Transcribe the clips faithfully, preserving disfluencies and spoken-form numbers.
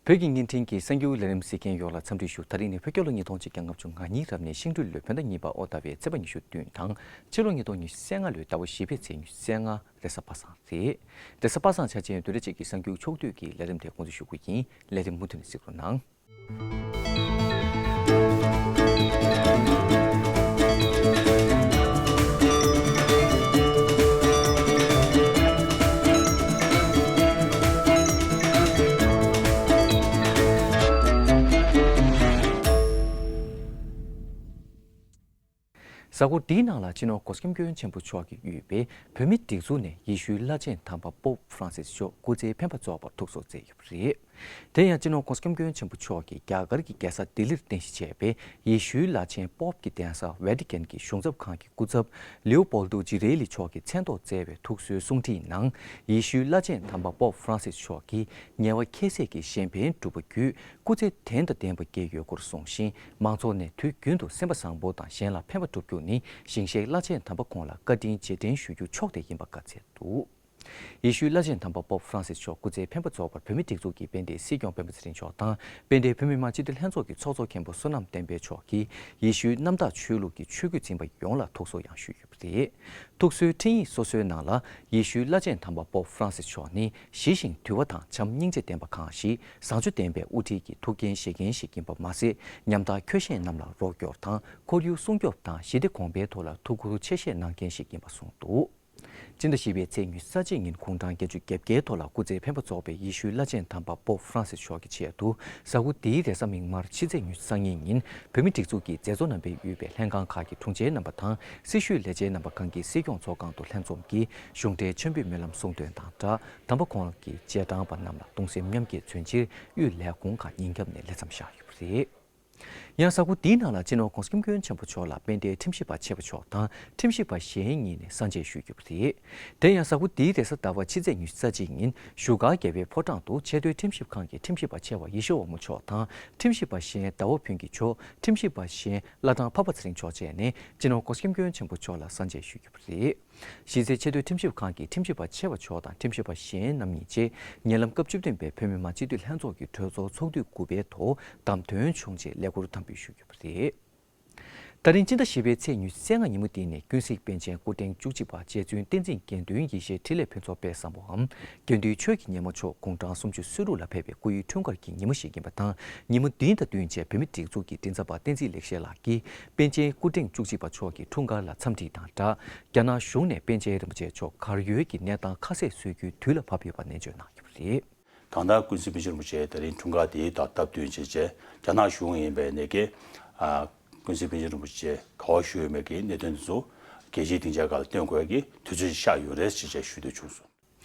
བོད་ཀྱི་བརྙན་འཕྲིན་གྱི་གསར་འགྱུར་ལས་རིམ་གཟིགས་མཁན་ཡོངས་ལ་འཚམས་འདྲི་ཞུ། ད་རིང་ནི་བོད་རྒྱལ་ལོ་ཉིས་སྟོང་ཆིག་བརྒྱ་ལྔ་བཅུ་ང་གཉིས་རབ་གནས་ཤིང་སྦྲུལ་ལོའི་བོད་ཟླ་གཉིས་པ་ཨོ་ཟླ་བའི་ཚེས་པ་ཉི་ཤུ་བདུན་དང་ཕྱི་ལོ་ཉིས་སྟོང་ཉི་ཤུ་རྩ་ལྔ་ལོའི་ཟླ་བ་བཞི་པའི་ཚེས་ཉི་ཤུ་རྩ་ལྔ་རེས་གཟའ་པ་སངས་རེད། རེས་གཟའ་པ་སངས་ཆ་ཅན་བདུན་ཕྲག་གཅིག་གི་གསར་འགྱུར་ཕྱོགས་བསྡུས་ཀྱི་ལས་རིམ་དེ་འགོ་འཛུགས་ཞུ་གི་ཡིན། ལས་རིམ་མུ་མཐུད་ནས་གཟིགས་རོགས་གནང་། གཟའ་འཁོར་འདིའི་ནང་ལ་སྤྱི་ནོར་གོང་ས་སྐྱབས་མགོན་ཆེན་པོ་མཆོག་གིས་དབུས་པའི་བོད་མིའི་སྒྲིག་འཛུགས་ནས་ཡེ་ཤུའི་བླ་ཆེན་དམ་པ་པོབ་ཧྥ་རན་སིས་མཆོག་སྐུ་ཚེའི་འཕེན་པ་རྫོགས་པར་ཐུགས་གསོ་མཛད་ཡོད་པ་རེད། དེ་ཡང་སྤྱི་ནོར་གོང་ས་སྐྱབས་མགོན་ཆེན་པོ་མཆོག་གིས་རྒྱ་གར་གྱི་རྒྱལ་ས་ལྡི་ལིར་རྟེན་གཞི་བྱས་པའི་ཡེ་ཤུའི་བླ་ཆེན་པོབ་ཀྱི་གདན་ས་ཝེ་ཏི་ཀན་གྱི་གཞུང་ཚབ་ཁང་གི་སྐུ་ཚབ་ལིའོ་པོལ་ཏོ་ཇི་རེ་ལི་མཆོག་གིས་མཚན་ཐོག་བསྩལ་བའི་ཐུགས་གསོའི་གསུང་འཕྲིན་ནང་། ཡེ་ཤུའི་བླ་ཆེན་དམ་པ་པོབ་ཧྥ་རན་སིས་མཆོག་གིས་ཉེ་བ་ཁྱད་བསད་ཀྱི་གཞན་ཕན་སྒྲུབ་པ་བརྒྱུད་སྐུ་ཚེ་དོན་དང་ལྡན་པ་སྐྱེལ་ཡོད་སྐོར་གསུངས་ཤིང་། མང་ཚོགས་ནས་དུས་རྒྱུན་དུ་སེམས་པ་བཟང་པོ་དང་གཞན་ལ་ཕན་པ་སྒྲུབ་རྒྱུ་ནི་ཞིང་གཤེགས་བླ་ཆེན་དམ་པ་ཁོང་ལ་བཀའ་དྲིན་རྗེས་དྲན་ཞུ་རྒྱུ་མཆོག་དེ་ཡིན་པ་བཀའ་སྩལ་འདུག། ཡེ་ཤུའི་བླ་ཆེན་དམ་པ་པོབ་ཧྥ་རན་སིས་མཆོག་སྐུ་ཚེའི་འཕེན་པ་རྫོགས་པར་བོད་མིའི་སྒྲིག་འཛུགས་ཀྱི་དཔལ་ལྡན་སྲིད་སྐྱོང་སྤེན་པ་ཚེ་རིང་མཆོག་དང་། དཔལ་ལྡན་བོད་མི་མང་སྤྱི་འཐུས་ལྷན་ཚོགས་ཀྱི་ཚོགས་གཙོ་མཁན་པོ་བསོད་ནམས་བསྟན་འཕེལ་མཆོག་གིས་ཡེ་ཤུའི་གནམ་བདག་ཆོས་ལུགས་ཀྱི་ཆོས་བརྒྱུད་འཛིན་པ་ཡོངས་ལ་ཐུགས་གསོ་ཡང་ཞུས་ཡོད་པ་རེད། ཐུགས་གསོའི་འཕྲིན་ཡིག་སོ་སོའི་ནང་ལ། ཡེ་ཤུའི་བླ་ཆེན་དམ་པ་པོབ་ཧྥ་རན་སིས་མཆོག་ནི་ཞི་ཞིང་དུལ་བ་དང་བྱམས་སྙིང་རྗེ་ལྡན་པ་གང་ཞིག་བཟང་སྤྱོད་ལྡན་པའི་དབུ་ཁྲིད་ཀྱི་ཐུགས་འགན་བཞེས་མཁན་ཞིག་ཡིན་པ་མ་ཟད། ཉམ་ཐག་འཁྱོག་བཤད་རྣམས་ལ་རོགས་སྐྱོར་དང་། ཁོར་ཡུག་སྲུང་སྐྱོབ་དང་ཞི་བདེ་གོང་འཕེལ་ཐོག་ལ་ཐུགས་ཁུར་ཆེ་བཞེས་གནང་མཁན་ཞིག་ཡིན་པ་གསུངས་འདུག། སྤྱི་ཟླ་བཞི་པའི་ཚེས་ཉི་ཤུ་རྩ་གཅིག་ཉིན་དགུང་གྲངས་བརྒྱད་ཅུ་གྱ་བརྒྱད་ཐོག་ལ་སྐུ་ཚེའི་འཕེན་པ་རྫོགས་པའི་ཡེ་ཤུའི་བླ་ཆེན་དམ་པ་པོབ་ཧྥ་རན་སིས་མཆོག་གི་ཆེད་དུ། གཟའ་འཁོར་འདིའི་རེས་གཟའ་མིག་དམར་ཕྱི་ཚེས་ཉི་ཤུ་རྩ་གཉིས་ཉིན་བོད་མིའི་སྒྲིག་འཛུགས་ཀྱི་མཛད་གཙོ་རྣམ་པས་དབུས་པའི་ལྷན་ཁང་ཁག་གི་དྲུང་ཆེ་རྣམ་པ་དང་། སྲི་ཞུའི་ལས་བྱེད་རྣམ་པ་གང་གིས་སྲིད་སྐྱོང་ཚོགས་ཁང་དུ་ལྷན་འཛོམས་ཀྱིས་གཞུང་འབྲེལ་མཆོད་འབུལ་སྨོན་ལམ་གསུང་འདོན་དང་སྦྲགས། དམ་པ་ཁོང་གི་རྗེས་འབྲང་པ་རྣམས་ལ་གདུང་སེམས་མཉམ་སྐྱེད་མཚོན་ཕྱིར་དབུས་ལས་ཁུངས་ཁག་ཉིན་རྒྱབ་ནས་ལས་མཚམས་བཞག་ཡོད་པ་རེད། ཡང་གཟའ་འཁོར་འདིའི་ནང་ལ་སྤྱི་ནོར་གོང་ས་སྐྱབས་མགོན་ཆེན་པོ་མཆོག་ལ་དཔལ་ལྡན་ཁྲིམས་ཞིབ་པ་ཆེ་བ་མཆོག་དང་ཁྲིམས་ཞིབ་པ་གཞན་གཉིས་ནས་གསན་བཅར་ཞུས་ཡོད་པ་རེད། དེ་ཡང་གཟའ་འཁོར་འདིའི་རེས་གཟའ་ཟླ་བ་ཕྱི་ཚེས་ཉི་ཤུ་རྩ་གཅིག་ཉིན་བཞུགས་སྒར་རྒྱལ་བའི་ཕོ་བྲང་དུ་ཆེས་མཐོའི་ཁྲིམས་ཞིབ་ཁང་གི་ཁྲིམས་ཞིབ་པ་ཆེ་བ་ཡེ་ཤེས་དབང་མོ་མཆོག་དང་ཁྲིམས་ཞིབ་པ་གཞན་ཟླ་བ་ཕུན་གྱི་མཆོག་ཁྲིམས་ཞིབ་པ་གཞན་བླ་བྲང་འཕགས་པ་ཚེ་རིང་མཆོག་བཅས་ནས་སྤྱི་ནོར་གོང་ས་སྐྱབས་མགོན་ཆེན་པོ་མཆོག་ལ་གསན་བཅར་ཞུས་ཡོད་པ་རེད། གཞི་རྩའི་ཆེས་མཐོའི་ཁྲིམས་ཞིབ་ཁང་གི་ཁྲིམས་ཞིབ་པ་ཆེ་བ་མཆོག་དང་ཁྲིམས་ཞིབ་པ་གཞན་རྣམ་གཉིས་བཅས་ཉེ་ལམ་སྐབས་བཅུ་བདུན་པའི་བོད་མི་མང་སྤྱི་འཐུས་ལྷན་ཚོགས་ཀྱི་གྲོས་ཚོགས་ཚོགས་དུས་དགུ་པའི་ཐོག་བདམས་ཐོན་བྱུང་རྗེས་ལས་ཁུར་དམ་འབུལ་ཞུས་ཡོད་པ་རེད། ད་རིང་སྤྱི་ཟླ་བཞི་པའི་ཚེས་ཉི་ཤུ་རྩ་ལྔ་ཉིན་མོ་འདི་ནི་ཀུན་གཟིགས་པཎ་ཆེན་སྐུ་ཕྲེང་བཅུ་གཅིག་པ་རྗེ་བཙུན་བསྟན་འཛིན་དགེ་འདུན་ཡེ་ཤེས་འཕྲིན་ལས་ཕུན་ཚོགས་དཔལ་བཟང་པོའམ་དགེ་འདུན་ཆོས་ཀྱི་ཉི་མ་མཆོག་དགུང་གྲངས་སུམ་ཅུ་སོ་དྲུག་ལ་ཕེབས་པའི་སྐུ་ཡི་འཁྲུངས་སྐར་གྱི་ཉིན་མོ་ཞིག་ཡིན་པ་དང་། ཉིན་མོ་འདི་དང་བསྟུན་བྱས་བོད་མིའི་སྒྲིག་འཛུགས་ཀྱི་མགྲིན་ཚབ་པ་བསྟན་འཛིན་ལེགས་བཤད་ལགས་ཀྱིས་པཎ་ཆེན་སྐུ་ཕྲེང་བཅུ་གཅིག་པ་མཆོག་གི་འཁྲུངས་སྐར་ལ་འཚམས་འདྲི་དང་སྦྲགས། རྒྱ་ནག་གཞུང་ནས་པཎ་ཆེན་རིན་པོ་ཆེ་མཆོག་གར་ཡོད་ཀྱི་གནས་སྟངས་ཁ་གསལ་བཟོ་རྒྱུའི་དུས་ལ་བབ་ཡོད་པ་ནན་བརྗོད་གནང་ཡོད་པ་རེད། གང་ལྟར་ཀུན་གཟིགས་པཎ་ཆེན་རིན་པོ་ཆེ་ད་རིང་འཁྲུངས་སྐར་དེའི་དང་སྟབས་བསྟུན་བྱས་རྗེས་རྒྱ་ནག་གཞུང་ཡིན་པའི་ནས་ཀྱི། ཨ། ཀུན་གཟིགས་པཎ་ཆེན་རིན་པོ་ཆེ་ག་པར་བཞུགས་ཡོད་མེད་ཀྱི་གནད་དོན་དེ་ཚོ་རྒྱལ་སྤྱིའི་སྡིངས་ཆ་ཁག་ལ་སྟོན་དགོས་ཀྱི་དུས་ཚོད་ཅིག་ཤར་ཡོད་རེད་ཅེས་བཅས་ཞུ་འདོད་བྱུང་སོང་།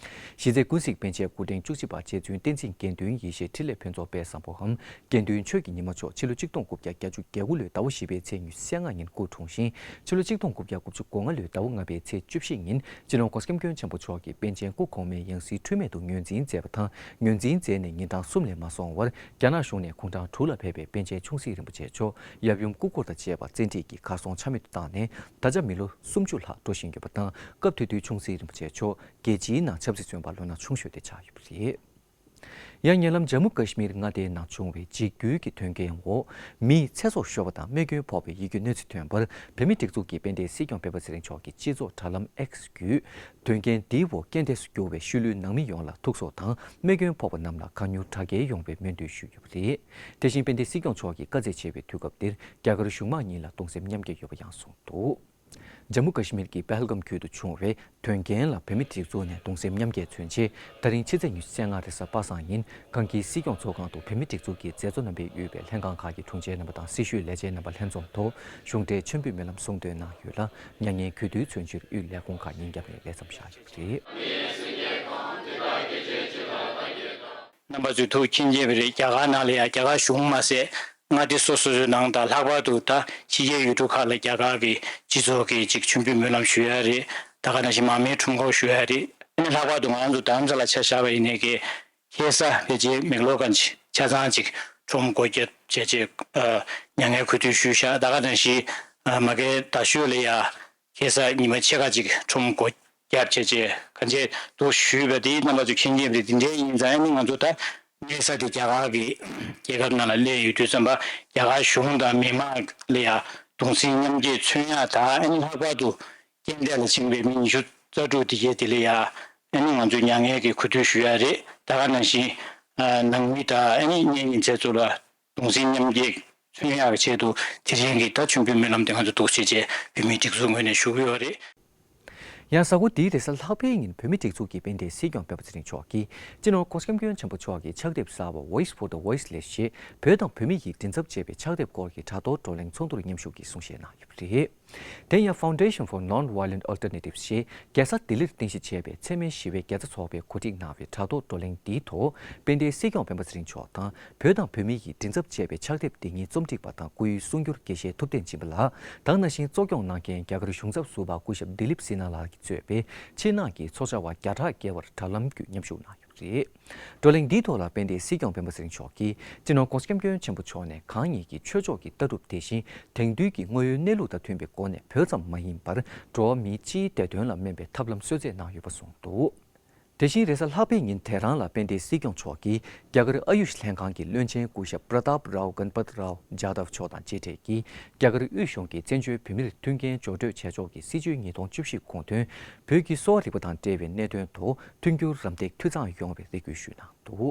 གཞི་རྩའི་ཀུན་གཟིགས་པཎ་ཆེན་སྐུ་ཕྲེང་བཅུ་གཅིག་པ་རྗེ་བཙུན་བསྟན་འཛིན་དགེ་འདུན་ཡེ་ཤེས་འཕྲིན་ལས་ཕུན་ཚོགས་དཔལ་བཟང་པོའམ་དགེ་འདུན་ཆོས་ཀྱི་ཉི་མ་མཆོག་ཕྱི་ལོ་ཆིག་སྟོང་དགུ་བརྒྱ་བརྒྱད་ཅུ་གྱ་དགུ་ལོའི་ཟླ་བ་བཞི་པའི་ཚེས་ཉི་ཤུ་རྩ་ལྔ་ཉིན་སྐུ་འཁྲུངས་ཤིང་། ཕྱི་ལོ་ཆིག་སྟོང་དགུ་བརྒྱ་དགུ་བཅུ་གོ་ལྔ་ལོའི་ཟླ་བ་ལྔ་པའི་ཚེས་བཅུ་བཞི་ཉིན་སྤྱི་ནོར་གོང་ས་སྐྱབས་མགོན་ཆེན་པོ་མཆོག་གིས་པཎ་ཆེན་སྐུ་གོང་མའི་ཡང་སྲིད་འཁྲུལ་མེད་དུ་ངོས་འཛིན་མཛད་པ་དང་། ངོས་འཛིན་མཛད་ནས་ཉིན་གྲངས་གསུམ་ལས་མ་སོང་བར་རྒྱ་ནག་གཞུང་ནས་དགུང་གྲངས་དྲུག་ལ་ཕེབས་པའི་པཎ་ཆེན་ཆུང་སྲིད་རིན་པོ་ཆེ་མཆོག་ཡབ་ཡུམ་སྐུ་འཁོར་དང་བཅས་པ་བཙན་ཁྲིད་ཀྱིས་གར་སོང་ཆ་མེད་དུ་བཏང་ནས་ད་ཆ་མི་ལོ་སུམ་ཅུ་ལྷག་འགྲོ་བཞིན་ཡོད་པ་དང་། སྐབས་དེ་དུས་ཆུང་སྲིད་རིན་པོ་ཆེ་མཆོག་རྒྱལ་སྤྱིའི་ནང་ཆབ་སྲིད་བཙོན་པ་ལོ་ན་ཆུང་ཤོས་དེ་ཆགས་ཡོད་པ་རེད། ཡང་ཉེ་ལམ་ཇམ་མུ་ཀ་ཤི་མིར་མངའ་སྡེའི་ནང་བྱུང་བའི་འཇིགས་སྐུལ་གྱི་དོན་རྐྱེན་འོག་མིའི་ཚེ་སྲོག་ཤོར་བ་དང་རྨས་སྐྱོན་ཕོག་པའི་ཡི་གེ་གནོད་འཚེ་ཐོན་པར་བོད་མིའི་སྒྲིག་འཛུགས་ཀྱི་དཔལ་ལྡན་སྲིད་སྐྱོང་སྤེན་པ་ཚེ་རིང་མཆོག་གི་སྤྱི་ཚོགས་དྲ་ལམ་X་བརྒྱུད། དོན་རྐྱེན་འདིའི་འོག་རྐྱེན་འདས་སུ་གྱུར་བའི་ཤུལ་ལུས་ནང་མི་ཡོངས་ལ་ཐུགས་གསོ་དང་རྨས་སྐྱོན་ཕོག་པ་རྣམས་ལ་གང་མྱུར་དྲག་སྐྱེལ་ཡོང་བའི་སྨོན་འདུན་ཞུས་ཡོད་པ་རེད། དེ་བཞིན་དཔལ་ལྡན་སྲིད་སྐྱོང་མཆོག་གིས་དཀའ་སྤྱད་ཆེ་བའི་དུས་སྐབས་འདིར་རྒྱ་གར་གཞུང་མང་གཉིས་ལ་གདུང་སེམས་མཉམ་སྐྱེད་ཡོད་པ་ཡང་གསུངས་འདུག། ཇམ་མུ་ཀ་ཤི་མིར་གྱི་པེ་ཧལ་གམ་ཁུལ་དུ་བྱུང་བའི་དོན་རྐྱེན་ལ་བོད་མིའི་སྒྲིག་འཛུགས་ནས་གདུང་སེམས་མཉམ་སྐྱེད་མཚོན་ཆེད་ད་རིང་ཕྱི་ཚེས་ཉི་ཤུ་རྩ་ལྔ་རེས་གཟའ་པ་སངས་ཉིན་གངས་སྐྱིད་སྲིད་སྐྱོང་ཚོགས་ཁང་དུ་བོད་མིའི་སྒྲིག་འཛུགས་ཀྱི་མཛད་གཙོ་རྣམ་པས་དབུས་པའི་ལྷན་ཁང་ཁག་གི་དྲུང་ཆེ་རྣམ་པ་དང་སྲི་ཞུའི་ལས་བྱེད་རྣམ་པ་ལྷན་འཛོམས་ཐོག་གཞུང་འབྲེལ་མཆོད་འབུལ་སྨོན་ལམ་གསུང་འདོན་གནང་ཡོད་ལ། མྱ་ངན་གུས་འདུད་མཚོན་ཕྱིར་དབུས་ལས་ཁུངས་ཁག་ཉིན་རྒྱབ་ནས་ལས་མཚམས་བཞག་ཡོད་པ་རེད། རྣམ་པ་ཚོས་ཐུགས་མཁྱེན་གྱིས་པ་རེད། རྒྱ་གར་ནང་ལ་ཡང་རྒྱ་གར་གཞུང་མ་ཟད་མངའ་སྡེ་སོ་སོ་སོའི་ནང་དང་ལྷག་པར་དུ་ད་ཕྱི་རྒྱལ་ཡུལ་གྲུ་ཁག་ལ་རྒྱ་གར་གྱི་སྤྱི་ཚོགས་ཀྱི་ཅིག་མཆོད་འབུལ་སྨོན་ལམ་ཞུ་ཡ་རེད། ད་ག་ནང་བཞིན་མར་མེའི་ཁྲོམ་སྐོར་ཞུ་ཡ་རེད། ཨ་ནི་ལྷག་པར་དུ་ང་རང་ཚོ་རྡ་རམ་ས་ལ་ཆ་བཞག་པ་ཡིན་ནའི་གི་ཁ་སང་ཕལ་ཆེར་མེག་ལོར་གང་ཆ་ཚང་ཅིག་ཁྲོམ་སྒོ་བརྒྱབ་བྱས་བྱས་མྱ་ངན་གུས་འདུད་ཞུས་ཤག། ད་ག་ནང་བཞིན་མ་གི་རྡ་ཤོད་ལ་ཡ། ཁ་སང་ཉི་མ་ཕྱེད་ཀ་ཅིག་ཁྲོམ་སྒོ་བརྒྱབ་བྱས་བྱས་གང་བྱས་འདུག་ཞུས་པ་དེ་རྣམ་པ་ཚོ་མཁྱེན་མཁྱེན་རེད། དེ་འདྲའི་ཡིན་ཙང་ནི་ང་ཚོ་ད་ གནས་ས་དེ་རྒྱ་གར་གྱི་རྒྱལ་ཁབ་ནང་ལ་སླེབས་ཡོད་དུས་ཙམ་པ། རྒྱ་གར་གཞུང་དང་མི་མང་ལ་ཡང་གདུང་སེམས་མཉམ་སྐྱེད་མཚོན་ཡག་དང་། ཨ་ནི་ལྷག་པར་དུ་རྐྱེན་འདས་ལ་ཕྱིན་པའི་མི་ཉི་ཤུ་རྩ་དྲུག་དེ་གའི་དེ་ལ་ཡང་ཨ་ནི་ང་ཚོས་མྱ་ངན་གྱི་གུས་འདུད་ཞུ་ཡག་རེད། ད་ག་ནང་བཞིན་ཨ་ནང་མི་དང་ཨ་ནི་གཉེན་ཉེ་ཚན་ཚོ་ལ་གདུང་སེམས་མཉམ་སྐྱེད་མཚོན་ཡག་གི་ཆེད་དུ་དེ་རིང་གི་ད་མཆོད་འབུལ་སྨོན་ལམ་དེ་ང་ཚོ་འདུག་སེ་བྱས་བོད་མིའི་སྒྲིག་འཛུགས་ངོས་ནས་ཞུ་གི་ཡོད་རེད། ཡང་གཟའ་འཁོར་འདིའི་རེས་གཟའ་ལྷག་པའི་ཉིན་བོད་མིའི་སྒྲིག་འཛུགས་ཀྱི་དཔལ་ལྡན་སྲིད་སྐྱོང་སྤེན་པ་ཚེ་རིང་མཆོག་གིས་སྤྱི་ནོར་༸གོང་ས་༸སྐྱབས་མགོན་ཆེན་པོ་མཆོག་གི་ཕྱག་དེབ་གསར་པ་Voice for the Voiceless ཞེས་བོད་དང་བོད་མི་ཡི་མགྲིན་ཚབ་ཅེས་པའི་ཕྱག་དེབ་སྐོར་གྱི་དྲ་ཐོག་བགྲོ་གླེང་ཚོགས་འདུར་མཉམ་ཞུགས་ཀྱིས་གསུང་བཤད་གནང་ཡོད་པ་རེད། དེ་ཡང་Foundation for Non-Violent Alternatives ཞེས་རྒྱལ་ས་ལྡི་ལིར་རྟེན་གཞི་བྱས་པའི་འཚེ་མེད་ཞི་བའི་རྒྱལ་རྩ་ཚོགས་པས་གོ་སྒྲིག་གནང་བའི་དྲ་ཐོག་བགྲོ་གླེང་འདིའི་ཐོག་དཔལ་ལྡན་སྲིད་སྐྱོང་སྤེན་པ་ཚེ་རིང་མཆོག་དང་། བོད་དང་བོད་མི་ཡི་མགྲིན་ཚབ་ཅེས་པའི་ཕྱག་དེབ་འདི་ཉིད་རྩོམ་སྒྲིག་པ་དང་སྐུའི་གསུང་སྒྱུར་དགེ་བཤེས་ཐུབ་བསྟན་སྦྱིན་པ་ལགས་དང་། ནང་བཞིན་གཙོ་སྐྱོང་གནང་མཁན་རྒྱ་གར་གཞུང་ཚབ་ཟུར་པ་སྐུ་ཞབས་ལྡི་ལིབ་སི་ནྷ་ལགས་ཀྱིས་གཙོས་པའི་ཕྱི་ནང་གི་ཚོགས་བཅར་བ་བརྒྱ་ཕྲག་བརྒལ་བར་དྲ་ལམ་བརྒྱུད་མཉམ་ཞུགས་གནང་ཡོད་པ་རེད། བགྲོ་གླེང་འདིའི་ཐོག་ལ་དཔལ་ལྡན་སྲིད་སྐྱོང་སྤེན་པ་ཚེ་རིང་མཆོག་གིས་སྤྱི་ནོར་༸གོང་ས་༸སྐྱབས་མགོན་ཆེན་པོ་མཆོག་ནས་གང་ཉིད་ཀྱི་ཆོས་ཕྱོགས་ཀྱི་ལྟ་གྲུབ་དེ་བཞིན་དེང་དུས་ཀྱི་དངོས་ཡོད་གནས་ལུགས་དང་མཐུན་པའི་སྒོ་ནས་བོད་ཙམ་མ་ཡིན་པར་འགྲོ་བ་མི་སྤྱིའི་བདེ་དོན་ལ་སྨན་པའི་ཐབས་ལམ་གསོལ་སྩལ་གནང་ཡོད་པ་གསུངས་འདུག་དེ་བཞིན་རེས་གཟའ་ལྷག་པའི་ཉིན་དེ་རང་ལ་དཔལ་ལྡན་སྲིད་སྐྱོང་མཆོག་གིས་རྒྱ་གར་ཨ་ཡུཤ་ལྷན་ཁང་གི་བློན་ཆེན་སྐུ་ཞབས་Pratap Rao Ganpat Rao Jadhav མཆོག་དང་མཇལ་འཕྲད་ཀྱིས་རྒྱ་གར་དབུས་གཞུང་གིས་བཙན་བྱོལ་བོད་མིར་མཐུན་རྐྱེན་སྦྱོར་སྤྲོད་བྱས་ཕྱོགས་ཀྱི་སྲིད་བྱུས་ཉིས་སྟོང་བཅུ་བཞི་དགོངས་དོན་བོད་ཀྱི་གསོ་བ་རིག་པ་དང་འབྲེལ་བའི་གནད་དོན་ཐོག་མཐུན་འགྱུར་རམ་འདེགས་འཐུས་ཚང་ཡོང་བའི་རེ་སྐུལ་ཞུས་གནང་འདུག་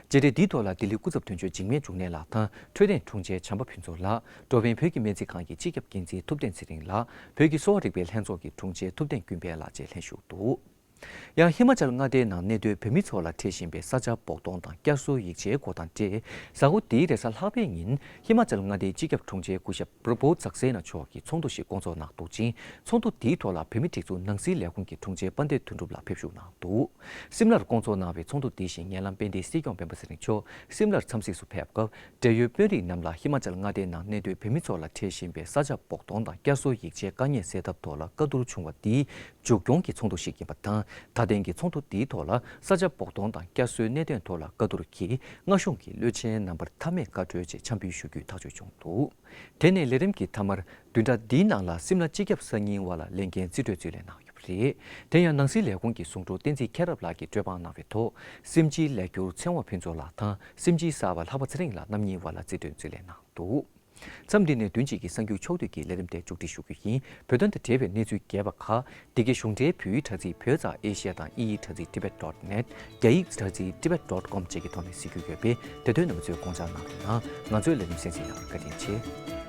མཇལ་འཕྲད་འདིའི་ཐོག་ལ་ལྡི་ལི་སྐུ་ཚབ་དོན་གཅོད་འཇིགས་མེད་འབྱུང་གནས་ལགས་དང་། འཕྲོད་བསྟེན་དྲུང་ཆེ་བྱམས་པ་ཕུན་ཚོགས་ལགས། འགྲོ་ཕན་བོད་ཀྱི་སྨན་རྩིས་ཁང་གི་སྤྱི་ཁྱབ་འགན་འཛིན་ཐུབ་བསྟན་ཚེ་རིང་ལགས། བོད་ཀྱི་གསོ་བ་རིག་པའི་ལྷན་ཚོགས་ཀྱི་དྲུང་ཆེ་ཐུབ་བསྟན་ཀུན་ཕན་ལགས་བཅས་ལྷན་ཞུགས་འདུག་ཡང་ཧི་མ་ཅལ་མངའ་སྡེའི་ནང་གནས་སྡོད་བོད་མི་ཚོ་ལ་འཕྲད་བཞིན་པའི་ས་ཆ་འབོག་གཏོང་དང་བསྐྱར་གསོའི་ཡིག་ཆའི་སྐོར་དང་འབྲེལ། གཟའ་འཁོར་འདིའི་རེས་གཟའ་ལྷག་པའི་ཉིན་ཧི་མ་ཅལ་མངའ་སྡེའི་སྤྱི་ཁྱབ་དྲུང་ཆེ་སྐུ་ཞབས་པྲོ་བྷོ་ཛག་སེ་ན་མཆོག་གིས་ཚོགས་འདུ་ཞིག་བསྐོང་ཚོགས་གནང་འདུག་ཅིང་། ཚོགས་འདུ་འདིའི་ཐོག་ལ་བོད་མིའི་སྒྲིག་འཛུགས་ནང་སྲིད་ལས་ཁུངས་ཀྱི་དྲུང་ཆེ་དཔལ་ལྡན་དོན་གྲུབ་ལགས་ཕེབས་བཞུགས་གནང་འདུག་སིམ་ལར་བསྐོང་ཚོགས་གནང་བའི་ཚོགས་འདུ་འདི་བཞིན་ཉེ་ལམ་དཔལ་ལྡན་སྲིད་སྐྱོང་སྤེན་པ་ཚེ་རིང་མཆོག་སིམ་ལར་འཚམས་གཟིགས་སུ་ཕེབས་སྐབས། འབྲེལ་ཡོད་དཔོན་རིགས་རྣམས་ལ་ཧི་མ་ཅལ་མངའ་སྡེའི་ནང་གནས་སྡོད་བོད་མི་ཚོ་ལ་འཕྲད་བཞིན་པའི་ས་ཆ་འབོག་གཏོང་དང་བསྐྱར་གསོའི་ཡིག་ཆའི་དཀའ་ངལ་སེལ་ཐབས་ཐོག་ལ་བཀའ་བསྡུར་བྱུང་བ་འདིའི་མཇུག་སྐྱོང་གི་ཚོགས་འདུ་ཞིག་ཡིན་པ་དང་། ད་ཐེངས་ཀྱི་ཚོགས་འདུ་འདིའི་ཐོག་ལ་ས་ཆ་འབོག་གཏོང་དང་བསྐྱར་གསོའི་གནད་དོན་ཐོག་ལ་བཀའ་བསྡུར་གྱིས་མངའ་གཞུང་གི་བློན་ཆེན་རྣམ་པར་མཐའ་མེད་བཀའ་འཁྲོལ་ཆེད་འཆམ་འབུལ་ཞུ་རྒྱུའི་ཐག་གཅོད་བྱུང་འདུག་དེ་ནས་ལས་རིམ་གྱི་མཐའ་མར་བདུན་ཕྲག་འདིའི་ནང་ལ་སིམ་ལ་སྤྱི་ཁྱབ་གསར་རྙིང་བ་ལ་ལས་འགན་རྩིས་སྤྲོད་རྩིས་ལེན་གནང་ཡོད་པ་རེད། དེ་ཡང་ནང་སྲིད་ལས་ཁུངས་ཀྱི་ཟུང་དྲུང་བསྟན་འཛིན་མཁྱེན་རབ་ལགས་ཀྱིས་གྲོས་དཔང་གནང་བའི་ཐོག་སིམ་སྤྱིལ་ལས་འཁྱུར་ཚེ་དབང་ཕུན་ཚོགས་ལགས་དང་སིམ་སྤྱིལ་གསར་པ་ལྷག་པ་ཚེ་རིང་ལགས་རྣམ་གཉིས་བར་ལ་རྩིས་སྤྲོད་རྩིས་ལེན་གནང་འདུག་མཚམས་འདི་ནས་བདུན་གཅིག་གི་གསར་འགྱུར་ཕྱོགས་བསྡུས་ཀྱི་ལས་རིམ་དེ་མཇུག་སྒྲིལ་ཞུ་རྒྱུ་ཡིན། བོད་དོན་དང་འབྲེལ་བའི་གནས་ཚུལ་རྒྱས་པ་ཁག་འདི་གའི་གཞུང་འབྲེལ་བོད་ཡིག་དྲ་ཚིགས་བོད་ཙ་ཨེ་ཤི་ཡ་དང་དབྱིན་ཡིག་དྲ་ཚིགས་tibet dot net། རྒྱ་ཡིག་དྲ་ཚིགས་tibet dot com བཅས་ཀྱི་ཐོག་ནས་གཟིགས་རྒྱུ་ཡོད་པས། དེ་དོན་རྣམ་པ་ཚོས་དགོངས་འཇགས་གནང་རོགས་གནང་། ང་ཚོའི་ལས་རིམ་གསན་གཟིགས་གནང་བར་བཀའ་དྲིན་ཆེ།